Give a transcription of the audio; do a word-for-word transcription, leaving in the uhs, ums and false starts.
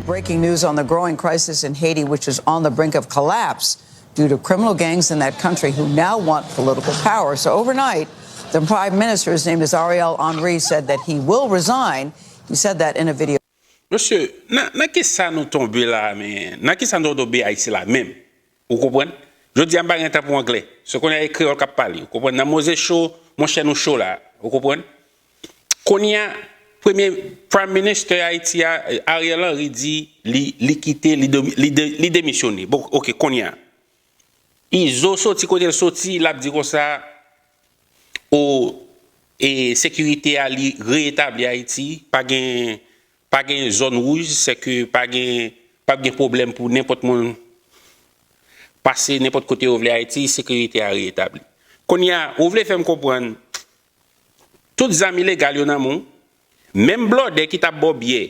Breaking news on the growing crisis in Haiti, which is on the brink of collapse due to criminal gangs in that country who now want political power. So overnight, the prime minister, his name is Ariel Henry, said that he will resign. He said that in a video. Mesye, nan, nan ki sa nou tonbe la, men, nan ki sa nou tonbe Ayiti la menm? Ou konprann? Jodi a m pa gen tan pou anglè. Se kounye a e kreyòl k ap pale. Ou konprann? Nan Moze Cho, monchè, nou cho la. Ou konprann? Kounye a, premye Prime Minister Ayiti a, Ariel Henry di li, li kite, li, de- li, de- li demisyone. Bon, oke, kounye a. Izo soti kote l soti, l ap di konsa, o, e sekirite a li reetabli Ayiti, pa gen, pa gen zòn wouj, sèke pa gen, p ap gen pwoblèm pou nenpòt moun pase nenpòt kote yo vle Ayiti, sekirite a reetabli. Kounye a, ou vle fè m konprann, tout zam ilegal yo nan men w, menm blòdè ki t ap ba w byè,